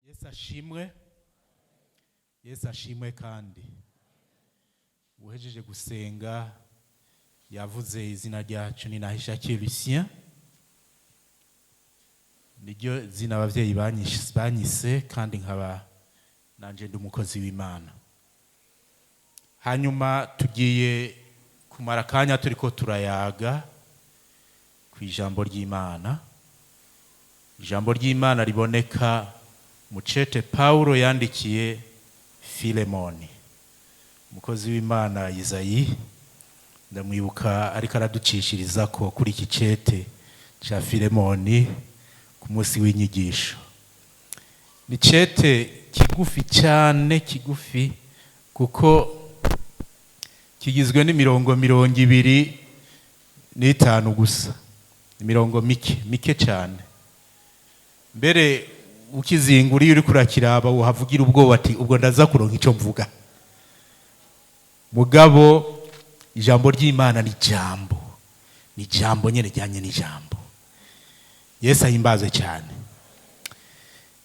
Yesu ashimwe. Yesu ashimwe. Kandi uhejeje gusenga yavuze izina ryacu ni Nahishakiye Lucien, niryo zina abavyeyi banyise, kandi nkaba nanje ndi umukozi w'Imana. Hanyuma tugiye kumara akanya turiko turayaga ku ijambo ry'Imana. Ijambo ry'Imana riboneka mu cete Paulo yandikiye Filemoni. Umukozi w'Imana Izayi ndamwibuka ariko araducishiriza ko kuri iki cete ca Filemoni ku munsi w'inyigisho. Ni cete kigufi cyane, kigufi kuko kigizwe n'imirongo 25 gusa, imirongo mike mike cyane. Mbere ukizingura iyo uriko urakiraba uhavugira ubwoba ati ubwo ndaza kuronka ico mvuga. Mugabo ijambo ry'Imana ni jambo, ni jambo nyene ryanye n'ijambo. Yesu ahimbazwe cyane.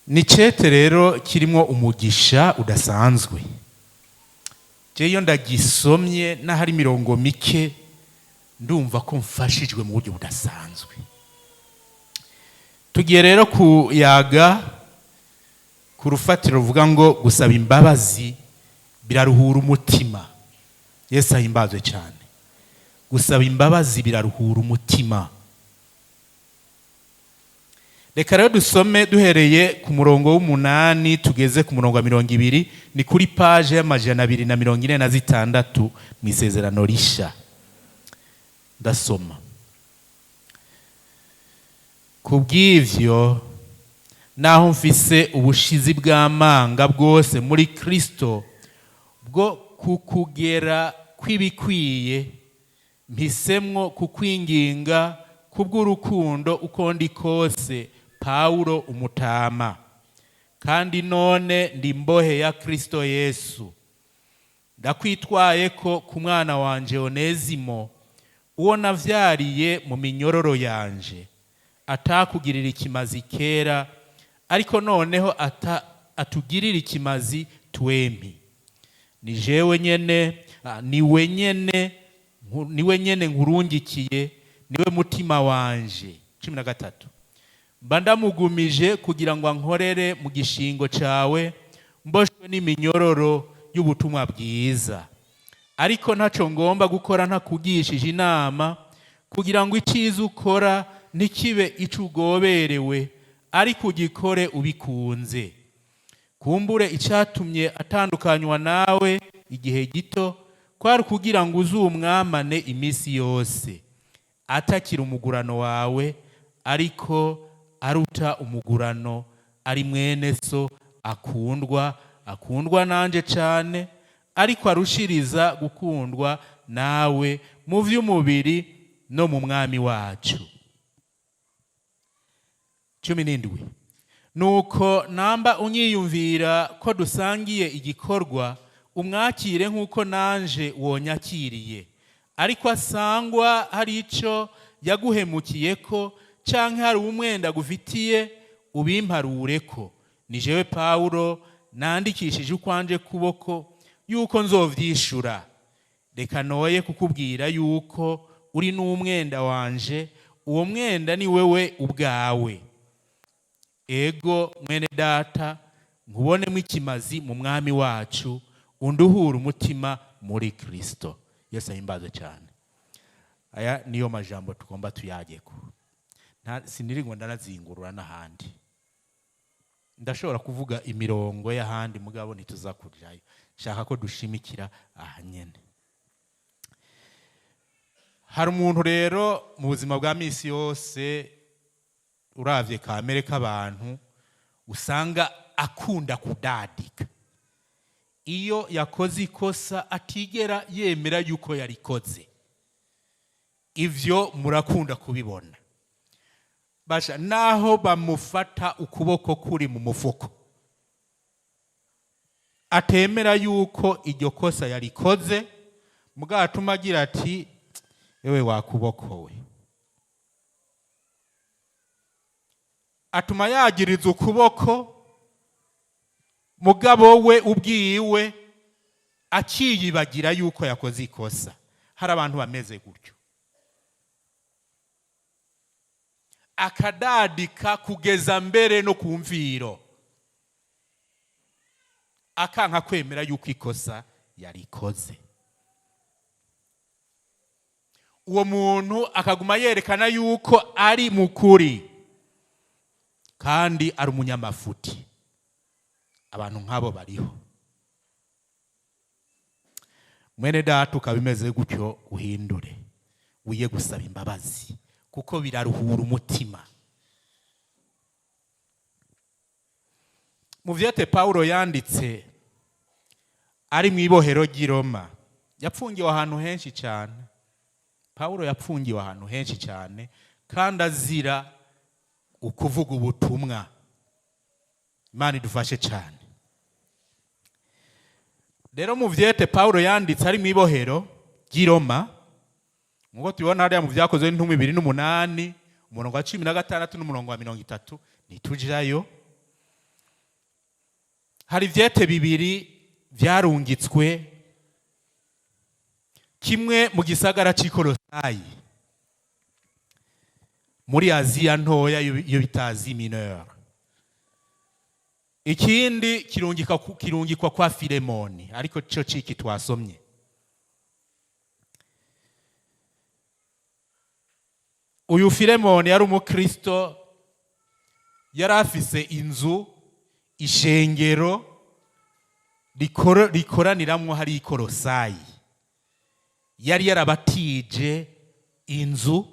Ni cete rero kirimo umugisha udasanzwe. Je iyo ndagisomye n'ahari imirongo mike ndumva ko mfashijwe mu buryo budasanzwe. Tugiye rero kuyaga ku rufatiro ruvuga ngo gusaba imbabazi biraruhura umutima. Yesu ahimbazwe cyane. Gusaba imbabazi biraruhura umutima. Reka rero dusome duhereye ku murongo w'8 tugeze ku murongo wa 20, ni kuri page y'amajana abiri na mirongo ine na zitandatu mu Isezerano Risha. Ndasoma. Kubw'ivyo naho mfise ubushizi bw'amanga bwose muri Kristo bwo kukugera kw'ibikwiye, mpisemwo kukwinginga kubw'urukundo uko ndi kose, Paulo umutama, kandi none ndi mbohe ya Kristo Yesu. Ndakwitwaye ko ku mwana wanje Onezimo, uwo navyariye mu minyororo yanje, atakugirira ikimazi kera, ariko noneho atugirira ikimazi twempi. Ni jewe nyene, ni nyene, niwe nyene nkurungikiye, niwe mutima wanje. 13. Mba ndamugumije kugira ngo ankorere mu gishingo cawe, mboshwe n'iminyororo y'ubutumwa bwiza. Ariko ntaco ngomba gukora ntakugishije inama, kugira ngo iciza ukora ntikibe ico ugoberewe, ariko ugikore ubikunze. Kumbure icatumye atandukanywa nawe igihe gito kwari kugira ngo uzumwamane iminsi yose, atakira umugurano wawe, ariko aruta umugurano, ari mwene so akundwa, akundwa nanje cane, ariko arushiriza gukundwa nawe mu vy'umubiri no mu mwami wacu. 17. Nuko namba unyiyumvira ko dusangiye igikorwa, umwakire nk'uko nanje wonyakiriye. Ariko asangwa hari ico yaguhemukiye ko, canke hari umwenda gufitiye, ubimparureko. Ni jewe Paulo nandikishije ukwanje kuboko yuko nzovyishura. Reka noye kukubwira yuko uri n'umwenda wanje, uwo mwenda ni wewe ubwawe. Ego mwene data, nkubonemo ikimazi mu mwami wacu, unduhura umutima muri Kristo. Yesu ahimbazwe cyane. Aya niyo majambo tugomba tuyageko. Siniri ngo ndarazingurura n'ahandi. Ndashobora kuvuga imirongo y'ahandi, mugabo ntituzakujayo. Shaka ko dushimikira aha nyene. Hari umuntu rero mu buzima bwa misi yose, uravye kamere k'abantu, usanga akunda kudadika. Iyo yakoze ikosa atigera yemera yuko yarikoze. Ivyo murakunda kubibona. Basha, naho bamufata ukuboko kuri mu mufuko, atemera yuko iryo kosa yarikoze, mugatuma agira ati: "Ewe wakuboko we." Atuma yagiriza ukuboko, mugabo we ubwiwe akiyibagira yuko yakoze ikosa. Hari abantu bameze gutyo, akadadika kugeza mbere no ku mviro, akanka kwemera yuko ikosa yarikoze. Uwo muntu akaguma yerekana yuko ari mukuri kandi ari umunyamafuti. Abantu nk'abo bariho. Mwene data, ukaba imeze gutyo, uhindure, wiye gusaba imbabazi, kuko biraruhura umutima. Mu vyete Pawulo yanditse ari mu ibohero ry'i Roma, yapfungiwe ahantu henshi cyane. Pawulo yapfungiwe ahantu henshi cyane kandi azira ukuvuga ubutumwa. Imana idufashe cyane. Rero mu vyete Pawulo yanditse ari mu ibohero ry'i Roma, nk'uko tubibona hariya mu Vyakozwe n'Intumwa 28, umurongo wa 16 n'umurongo wa 30, ntitujayo. Hari ivyete bibiri vyarungitswe, kimwe mu gisagara c'i Kolosayi muri Aziya Ntoya, iyo bita Asie Mineure, ikindi kirungikwa kwa Filemoni, ariko cyo ciki twasomye. Uyu Filemoni yari umukristo, yari afise inzu, ishengero rikoraniramwo hari i Kolosayi. Yari yarabatije inzu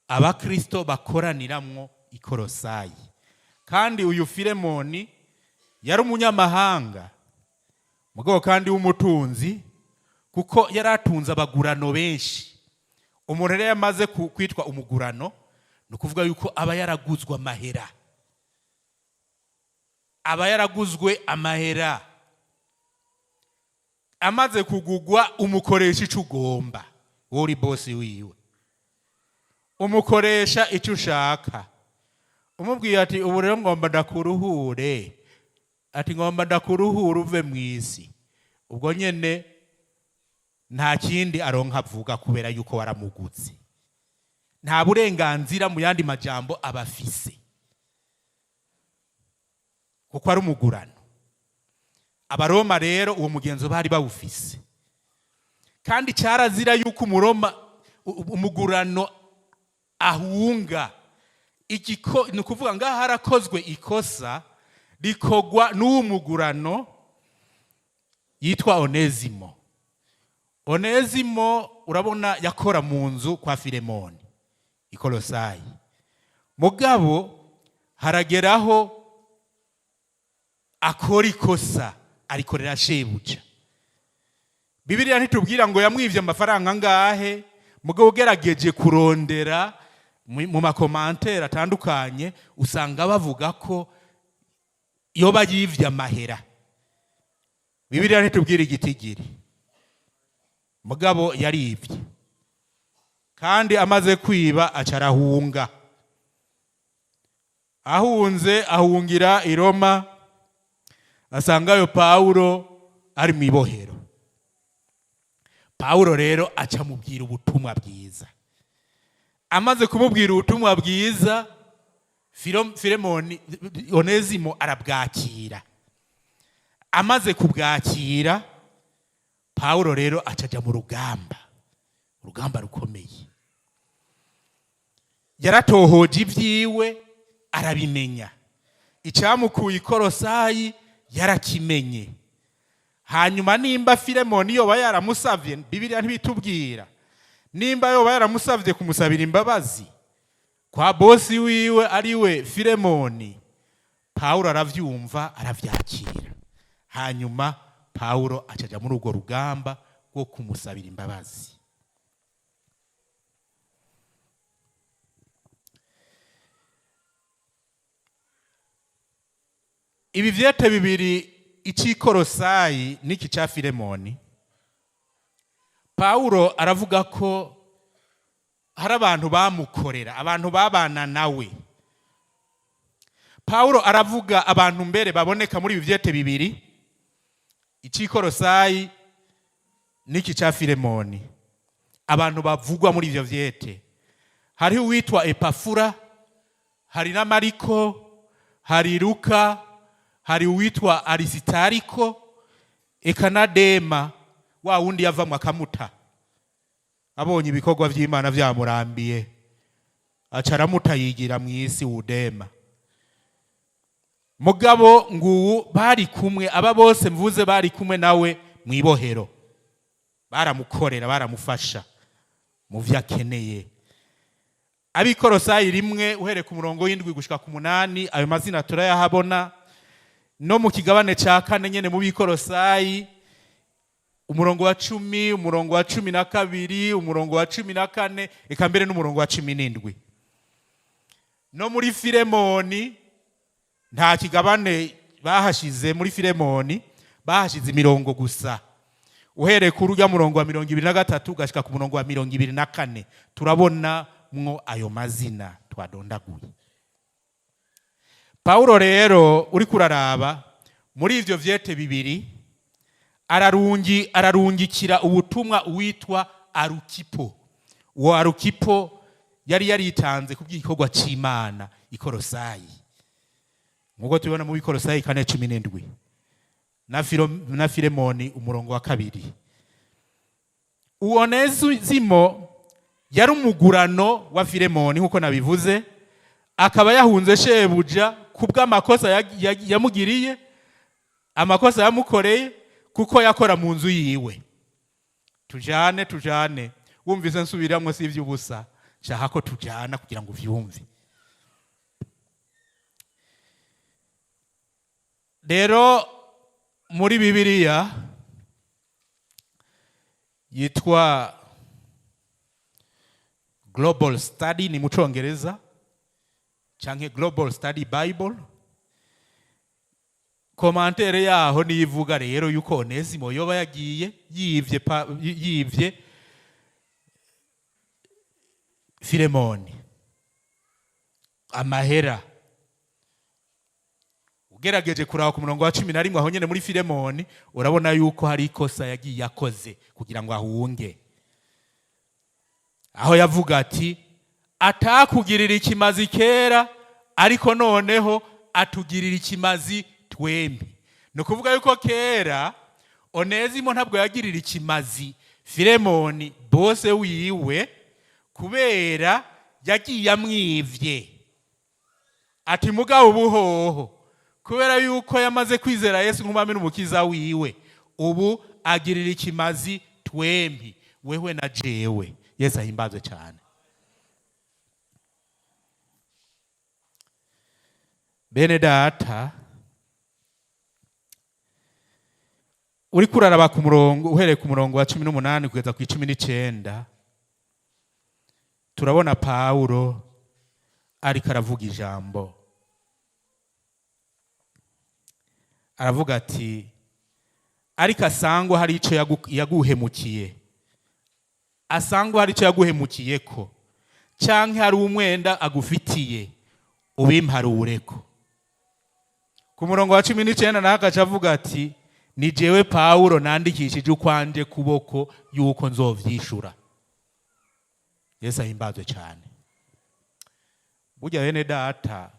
abakristo bakoraniramwo i Kolosayi. Kandi uyu Filemoni yari umunyamahanga, mugabo kandi w'umutunzi, kuko yari atunze abagurano benshi. Umuntu rero yamaze kwitwa umugurano, ni ukuvuga yuko aba yaraguzwe amahera, aba yaraguzwe amahera. Amaze kugugwa, umukoresha icyo ugomba. Wowe uri boss wiwe, umukoresha icyo ushaka. Umubwiye ati: "Ubu rero ngomba ndakuruhure," ati: "Ngomba ndakuruhure uve mu isi," ubwo nyene nta kindi aronka avuga, kubera yuko waramugutse. Nta burenganzira, mu yandi majambo, aba afise, kuko ari umugurano. Abaroma rero uwo mugenzo bari bawufise, kandi cyarazira yuko Umuroma umugurano ahunga. Igiko ni ukuvuga ngaho harakozwe ikosa rikogwa n'uwo mugurano yitwa Onezimo. Onezimo, urabona, yakora mu nzu kwa Filemoni i Kolosayi, mugabo harageraho akora ikosa, arikorera shebuja. Bibiliya ntitubwira ngo yamwivye amafaranga angahe, mugabo ugerageje kurondera mu ma commentaires atandukanye, usanga bavuga ko yoba yivye amahera. Bibiliya ntitubwira igitigiri, mugabo yarivye, kandi amaze kwiba aca arahunga. Ahunze, ahungira i Roma, asangayo Pawulo ari mu ibohero. Pawulo rero aca amubwira ubutumwa bwiza. Amaze kumubwira ubutumwa bwiza, Filemoni, Onezimo arabwakira. Amaze kubwakira, Pawulo rero aca aja mu rugamba, urugamba rukomeye. Yaratohoje ibyiwe, arabimenya. Icyamukuye i Kolosayi yarakimenye. Hanyuma nimba Filemoni yoba yaramusavye, Bibiliya ntibitubwira nimba yoba yaramusavye kumusabira imbabazi kwa boss wiwe, ariwe Filemoni. Pawulo aravyumva, aravyakira. Hanyuma Pawulo acaja muri urwo rugamba rwo kumusabira imbabazi. Ibi vyete bibiri, ic'Ikorosayi n'iki ca Filemoni, Pawulo aravuga ko hari abantu bamukorera, abantu babana nawe. Pawulo aravuga abantu mbere baboneka muri ibi vyete bibiri, ic'Ikorosayi n'iki ca Filemoni. Abantu bavugwa muri ivyo vyete, hariho uwitwa Epafura, hari na Mariko, hari Luka, hari uwitwa Arisitariko, eka na Dema, wa wundi yavamwo akamuta abonye ibikorwa vy'Imana vyamurambiye, aca aramuta yigira mu isi Udema. Mugabo nguwu bari kumwe, aba bose mvuze bari kumwe nawe mw'ibohero, baramukorera, baramufasha mu vyo akeneye. Abikorosayi 1 uhereye ku murongo w'7 gushika ku 8, ayo mazina turayahabona. No mu kigabane ca 4 nyene mu Bikorosayi, umurongo wa 10, umurongo wa 12, umurongo wa 14, eka mbere n'umurongo wa 17. No muri Filemoni nta kigabane bahashize, muri Filemoni bahashize imirongo gusa, uhereye kuri urya murongo wa 23 ugashika ku murongo wa 24, turabona mwo ayo mazina twadondaguye. Pawulo rero uri kuraraba muri ivyo vyete bibiri, ararungikira ubutumwa uwitwa Arukipo. Uwo Arukipo yari yaritanze kubw'igikorwa c'Imana Ikorosayi, nkuko tubibona mu Bikorosayi 4:17 na Filemoni umurongo wa 2. Uwo Onezimo yari umugurano wa Filemoni, nkuko nabivuze, akaba yahunze shebuja kubw'amakosa yamugiriye, amakosa yamukoreye, kuko yakora mu nzu yiwe. Tujane, tujane, wumvise nsubiramwo si ivy'ubusa, nshaka ko tujana kugira ngo uvyumve. Rero muri Bibiliya yitwa Global Study, ni mu Congereza, canke Global Study Bible, commentaire yaho niyivuga rero yuko Onesimo yoba yagiye yivye Filemoni amahera. Ugerageje kuraba ku murongo wa 11 aho nyene muri Filemoni, urabona yuko hari ikosa yagiye akoze kugira ngo ahunge, aho yavuga ati atakugirira ikimazi kera, ariko noneho atugirira ikimazi twembi. Ni ukuvuga yuko kera Onezimo ntabwo yagirira ikimazi Filemoni bose wiwe, kubera yagiye amwivye. Ati mugabo ubuhoho, kubera yuko yamaze kwizera Yesu nk'umwami n'umukiza wiwe, ubu agirira ikimazi twembi, wewe na jewe. Yesu ahimbazwe cyane. Bene data, uri kuraraba ku murongo, uhereye ku murongo wa 18 kugeza ku 19, turabona Pawulo ariko aravuga ijambo. Aravuga ati ariko asangwa hari ico yaguhemukiye, asangwa hari ico yaguhemukiyeko, canke hari umwenda agufitiye, ubimparureko. Ku murongo wa 19 naho agaca avuga ati ni jewe Pawulo nandikishije ukwanje kuboko yuko nzovyishura. Yesu ahimbazwe cyane. Burya bene data,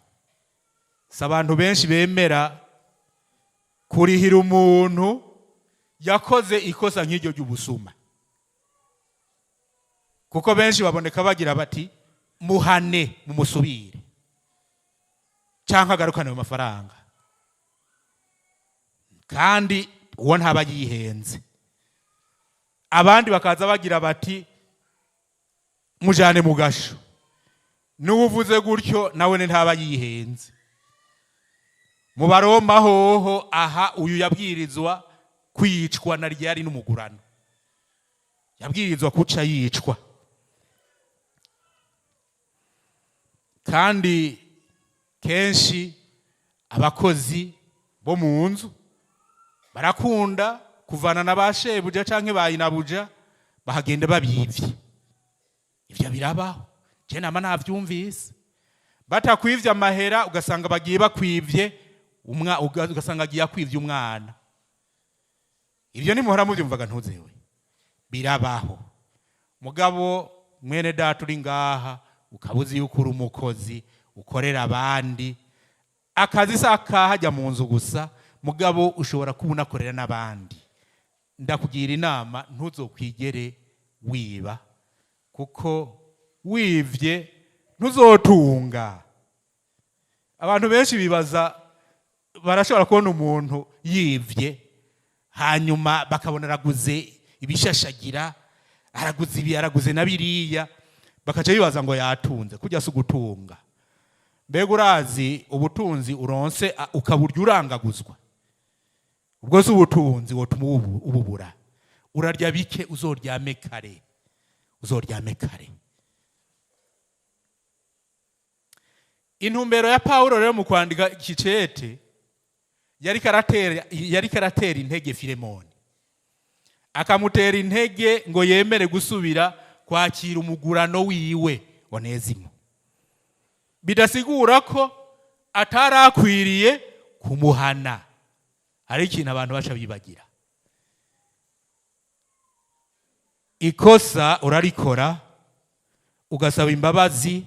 si abantu benshi bemera kurihira umuntu yakoze ikosa nk'iryo ry'ubusuma, kuko benshi baboneka bagira bati muhane mumusubire canke agarukane ayo mafaranga, kandi uwo ntaba yihenze. Abandi bakaza bagira bati mujane mu gasho, n'uwuvuze gutyo nawe ntaba yihenze. Mu Baroma hoho aha uyu yabwirizwa Kwicwa na ryari n'umugurano, yabwirizwa kuca yicwa. Kandi kenshi abakozi bo mu nzu barakunda kuvana na ba shebuja canke ba inabuja, bahagenda babivye. Ivyo birabaho, je nama navyumvise. Batakwivye amahera, ugasanga bagiye bakwivye ugasanga agiye akwivye umwana. Ivyo nimuhora muvyumvaga, ntuzewe, birabaho. Mugabo mwene data uri ngaha, ukaba uzi yuko uri umukozi ukorera abandi, akazi si akahajya mu nzu gusa, mugabo ushobora kuba unakorera n'abandi, ndakugira inama, ntuzokwigere wiba, kuko wivye ntuzotunga. Abantu benshi bibaza, barashobora kubona umuntu yivye, hanyuma bakabona araguze ibishashagira, araguze ibi, araguze na biriya, bakaca bibaza ngo yatunze. Kujya si ugutunga. Mbega urazi ubutunzi uronse ukaburya urangaguzwa? Ubwo si ubutunzi wotuma ububura. Urarya bike, uzoryame kare, uzoryame kare. Intumbero ya Pawulo rero mu kwandika iki cete, yariko aratera intege Filemoni, akamutera intege ngo yemere gusubira kwakira umugurano wiwe Onezimo. Bidasigura ko atarakwiriye kumuhana. Hari ikintu abantu baca bibagira: ikosa urarikora, ugasaba imbabazi,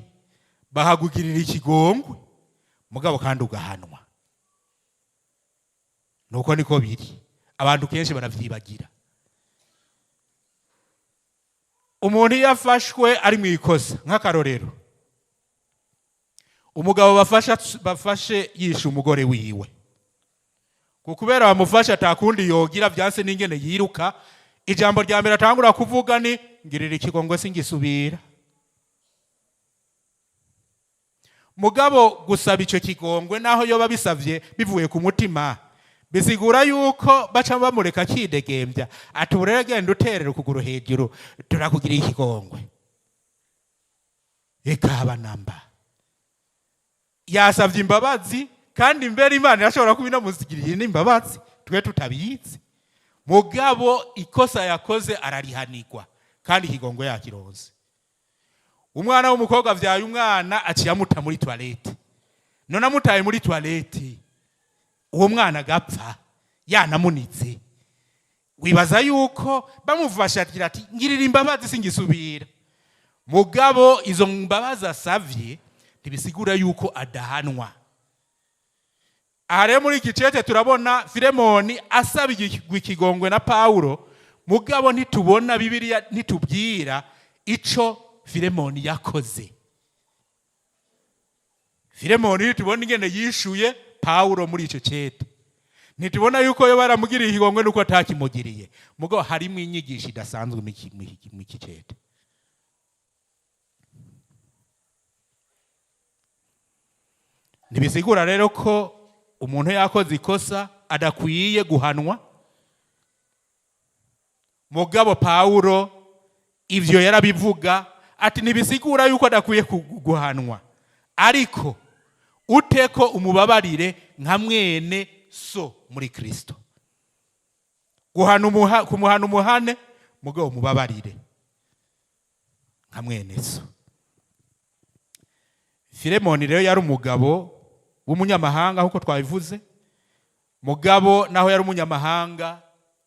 bahagugirira ikigongwe, mugabo kandi ugahanwa. Nuko niko biri, abantu kenshi baravyibagira. Umuntu iyo afashwe ari mu ikosa, nk'akarorero umugabo bafashe yishe umugore wiwe, kubera bamufashe atakundi yogira, vyanse n'ingene yiruka, ijambo rya mbere atangura kuvuga ni ngirira ikigongwe singisubira. Mugabo gusaba ico kigongwe, naho yoba bisavye bivuye ku mutima, bisigura yuko baca bamureka akidegembya, ati ubu rero genda uterera ukuguru hejuru, turakugirira ikigongwe? Ikaba namba yasavye imbabazi, kandi imbere Imana irashobora kuba inamusigiriye n'imbabazi twe tutabizi, mugabo ikosa yakoze ararihanirwa, kandi ikigongwe yakironse. Umwana w'umukobwa avyaye umwana, aciye amuta muri toilette. None amutaye muri toilette, uwo mwana agapfa yanamunitse, wibaza yuko bamufasha agira ati ngirira imbabazi singisubira? Mugabo izo mbabazi asavye ntibisigura yuko adahanwa. Aha rero muri iki cete turabona Filemoni asaba ikigongwe na Pawulo, mugabo ntitubona, Bibiliya ntitubwira ico Filemoni yakoze. Filemoni ntitubona ingene yishuye Pawulo muri ico cete, ntitubona yuko yo baramugiriye ikigongwe nuko atakimugiriye, mugabo harimo inyigisho idasanzwe mu iki cete. Ntibisigura rero ko umuntu yakoze ikosa adakwiye guhanwa, mugabo Pawulo ivyo yarabivuga ati ntibisigura yuko adakwiye guhanwa, ariko ute ko umubabarire nka mwene so muri Kristo. Kumuhana umuhane, mugabo umubabarire nka mwene so. Filemoni rero yari umugabo w'umunyamahanga nk'uko twabivuze, mugabo naho yari umunyamahanga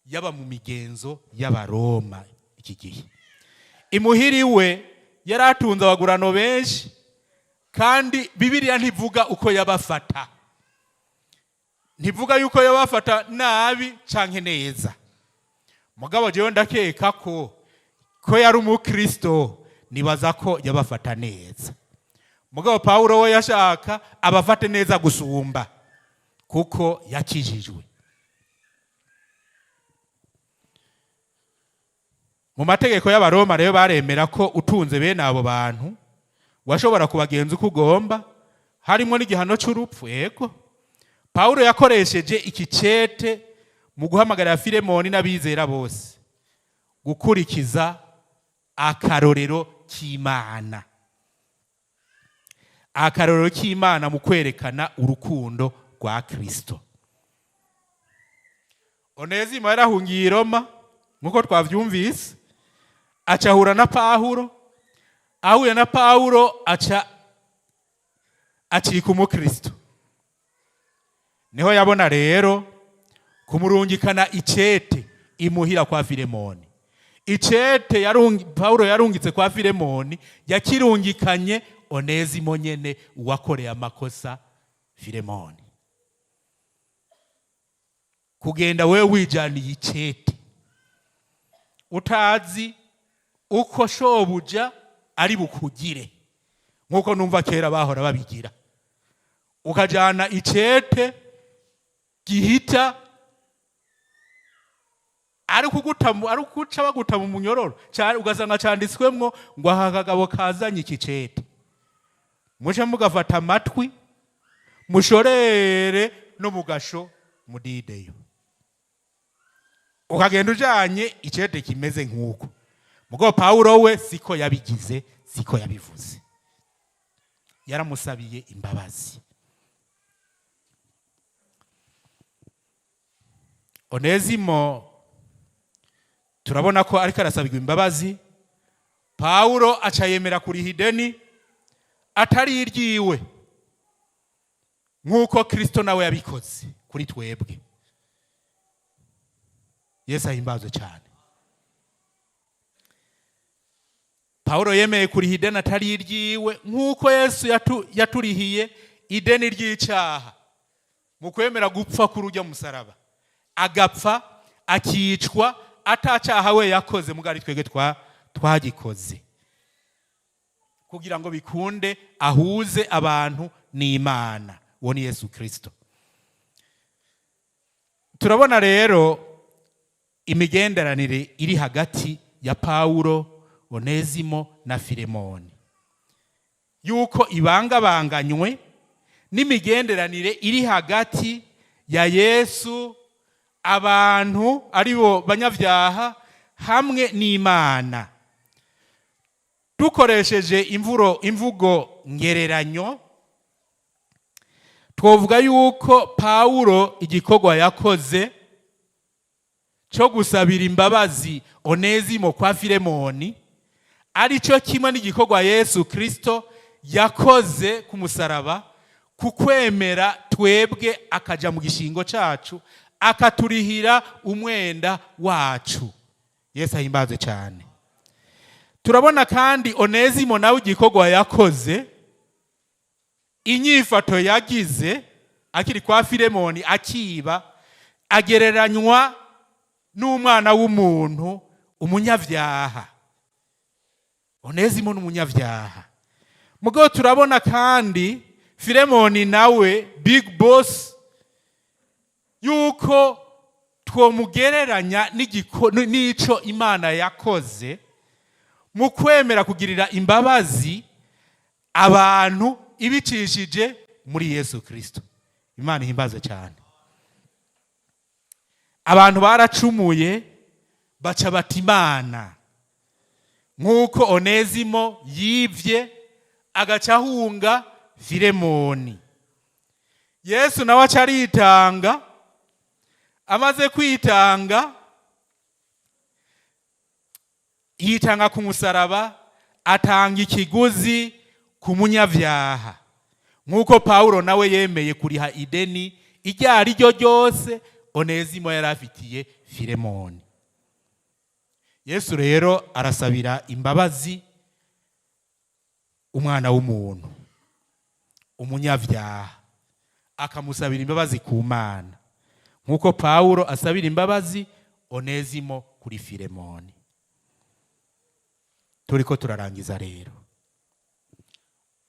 yaba mu migenzo y'Abaroma. Iki gihe imuhiri we yari atunze abagurano benshi, kandi Bibiliya ntivuga uko yabafata, ntivuga yuko yabafata nabi canke neza. Mugabo jewe ndakeka ko yari umukristo, nibaza ko yabafata neza. Mugabo Pawulo we yashaka abafate neza gusumba, kuko yakijijwe. Mu mategeko y'Abaroma rero baremera ko utunze bene abo bantu washobora kubagenza uko ugomba, harimo n'igihano cy'urupfu. Yego, Pawulo yakoresheje iki cete mu Mu guhamagarira Filemoni n'abizera bose gukurikiza akarorero k'Imana, akarorero k'Imana mu kwerekana urukundo rwa Kristo. Onezimo yarahungiye i Roma nk'uko twavyumvise, aca ahura na Pawulo. Ahuye na Pawulo, aca acika umukristo. Niho yabona rero kumurungikana icete imuhira kwa Filemoni. Icete Pawulo yarungitse kwa Filemoni, yakirungikanye Onezimo nyene, uwakoreye amakosa Filemoni. Kugenda wewe wijaniye icete, utazi uko shobuja ari bukugire, nk'uko numva kera bahora babigira, ukajana icete gihita ari kuguta, ari kuca baguta mu munyororo, ugasanga canditswemwo ngo aka kagabo kazanye iki cete, muce mugafata amatwi, mushorere no mugasho mudideyo. Ukagenda ujanye icete kimeze nk'uko. Mugo Pawulo we siko yabigize, siko yabivuze, yaramusabiye imbabazi. Onezimo turabona ko ariko arasabirwa imbabazi. Pawulo aca yemera kuriha ideni atari iryiwe, nk'uko Kristo nawe yabikoze kuri twebwe. Yesu ahimbazwe cyane. Pawulo yemeye kuriha ideni atari iryiwe, nk'uko Yesu yaturihiye ideni ry'icyaha mu kwemera gupfa kuri ujya musaraba, agapfa akicwa atacyaha we yakoze, mugari twebwe twagikoze, kugira ngo bikunde ahuze abantu n'Imana. Uwo ni Yesu Kristo. Turabona rero imigenderanire iri hagati ya Pawulo, Onezimo na Filemoni, yuko ibangabanganywe n'imigenderanire iri hagati ya Yesu, abantu aribo banyabyaha, hamwe n'Imana. Dukoresheje imvugo ngereranyo, twovuga yuko Pawulo igikorwa yakoze cyo gusabira imbabazi Onezimo kwa Filemoni ari cyo kimwe n'igikorwa Yesu Kristo yakoze ku musaraba, ku kwemera twebwe akaja mu gishingo cacu, akaturihira umwenda wacu. Yesu ahimbazwe cyane. Turabona kandi Onezimo nawe igikorwa yakoze, inyifato yagize akiri kwa Filemoni akiba, agereranywa n'umwana w'umuntu umunyabyaha. Onezimo n'umunyabyaha. Mugabo turabona kandi Filemoni nawe, big boss, yuko twomugereranya n'ico Imana yakoze mu kwemera kugirira imbabazi abantu ibicishije muri Yesu Kristo. Imana ihimbaze cyane. Abantu baracumuye, baca bata Imana, nk'uko Onezimo yibye agaca ahunga Filemoni. Yesu nawe aca aritanga. Amaze kwitanga, yitanga ku musaraba, atanga ikiguzi ku munyabyaha, nk'uko Pawulo nawe yemeye kuriha ideni iryo ari ryo ryose Onezimo yari afitiye Filemoni. Yesu rero arasabira imbabazi umwana w'umuntu umunyabyaha, akamusabira imbabazi ku Mana, nk'uko Pawulo asabira imbabazi Onezimo kuri Filemoni. Turiko turarangiza rero.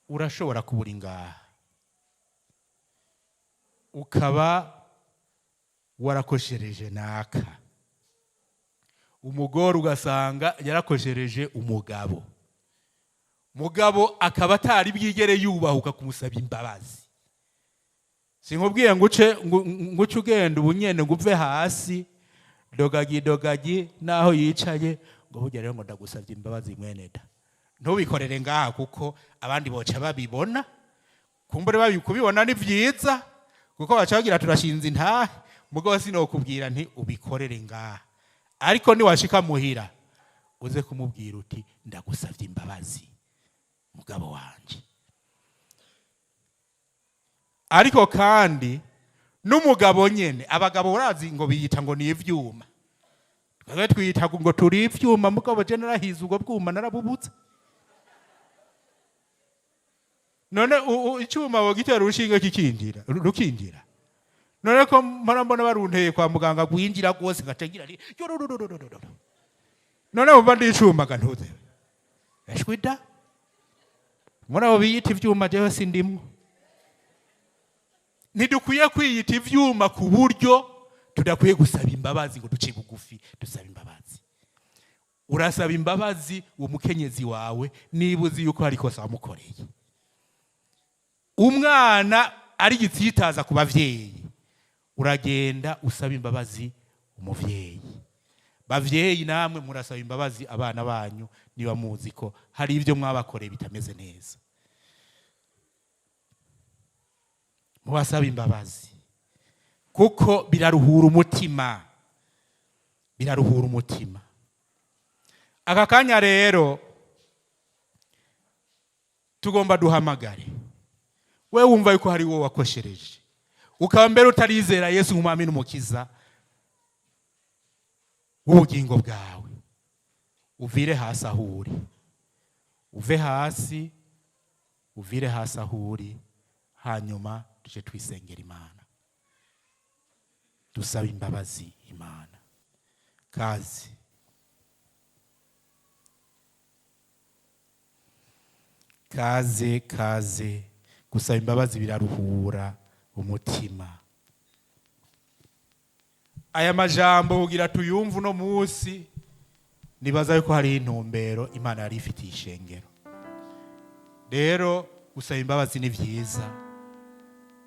Urashobora kuba uri ngaha, ukaba warakoshereje naka, umugore ugasanga yarakoshereje umugabo, mugabo akaba atari bwigere yubahuka kumusaba imbabazi. Sinkubwiye ngo uce ngo uce ugenda ubunyene, ngo uve hasi dogagi dogagi naho yicaye, ngo burya rero ngo ndagusabye imbabazi mwene da. Ntubikorere ngaha, kuko abandi boca babibona. Kumbure babikubibona ni vyiza, kuko baca bagira turashinze intahe. Mugabo sinokubwira nti ubikorere ngaha, ariko niwashika muhira uze kumubwira uti: "Ndagusabye imbabazi, mugabo wanje." Ariko kandi n'umugabo nyene, abagabo urazi ngo biyita ngo ni ivyuma, twebwe twiyita ngo turi ivyuma, mugabo je narahize, ubwo bwuma narabubutse. None icyuma wogitera urushinge kikinjira, rukinjira? None ko mpora mbona barunteye kwa muganga gwinjira rwose, ngaca ngira nti yororororororo. None wumva ndi icuma ga? Ntuze eshwi da, muri abo biyita ivyuma jewe sindimwo. Ntidukwiye kwiyita ivyuma ku buryo tudakwiye gusaba imbabazi, ngo duce bugufi dusaba imbabazi. Urasaba imbabazi uwo mukenyezi wawe niba uzi yuko hari ikosa wamukoreye. Umwana ari igitsitaza ku bavyeyi, uragenda usaba imbabazi umuvyeyi. Bavyeyi, namwe murasaba imbabazi abana banyu niba muzi ko hari ibyo mwabakoreye bitameze neza. Mubasaba imbabazi, kuko biraruhura umutima, biraruhura umutima. Aka kanya rero tugomba duhamagare we wumva yuko hari wowe wakoshereje, ukaba mbere utarizera Yesu nk'umwami n'umukiza w'ubugingo bwawe. Uvire hasi aho uri, uve hasi, uvire hasi aho uri, hanyuma tuje twisengera Imana, dusaba imbabazi Imana. Kazi kaze kaze. Gusaba imbabazi biraruhura umutima. Aya majambo kugira tuyumve uno munsi, nibaza yuko hari intumbero Imana yari ifitiye ishengero. Rero gusaba imbabazi ni vyiza.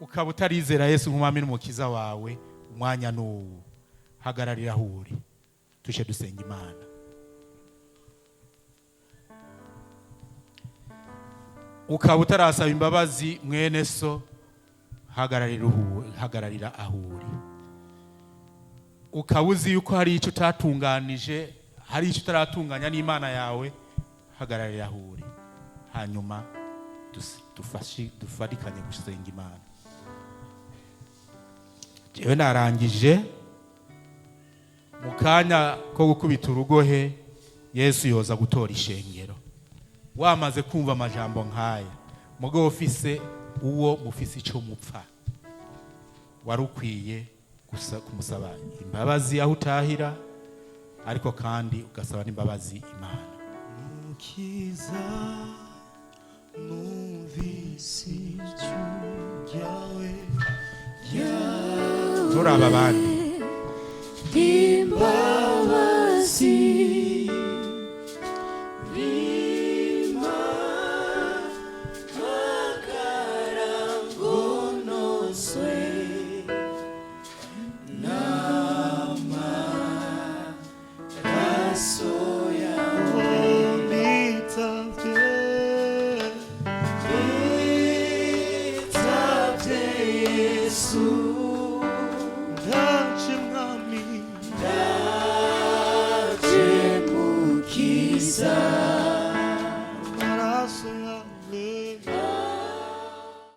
Ukaba utarizera Yesu nk'umwami n'umukiza wawe, umwanya n'uwu, hagararira aho uri, tuje dusenga Imana. Ukaba utarasaba imbabazi mwene so, hagararira aho uri. Ukaba uzi yuko hari icyo utatunganije, hari icyo utaratunganya n'Imana yawe, hagararira aho uri, hanyuma dufatikanye gusenga Imana. Jewe narangije. Mu kanya ko gukubita urugohe, Yesu yoza gutora ishengero. Wamaze kumva amajambo nk'aya, mugabo ufise uwo mufise icyo mupfa, wari ukwiye gusa kumusaba imbabazi aho utahira, ariko kandi ugasaba n'imbabazi Imana. Mukiza, numvise ijwi ryawe. Turaba abandi. Imbabazi bima magara ngo noswe n'amaraso yawe. Nitavye, nitavye Yesu, ndaje Mwami, ndaje Mukiza.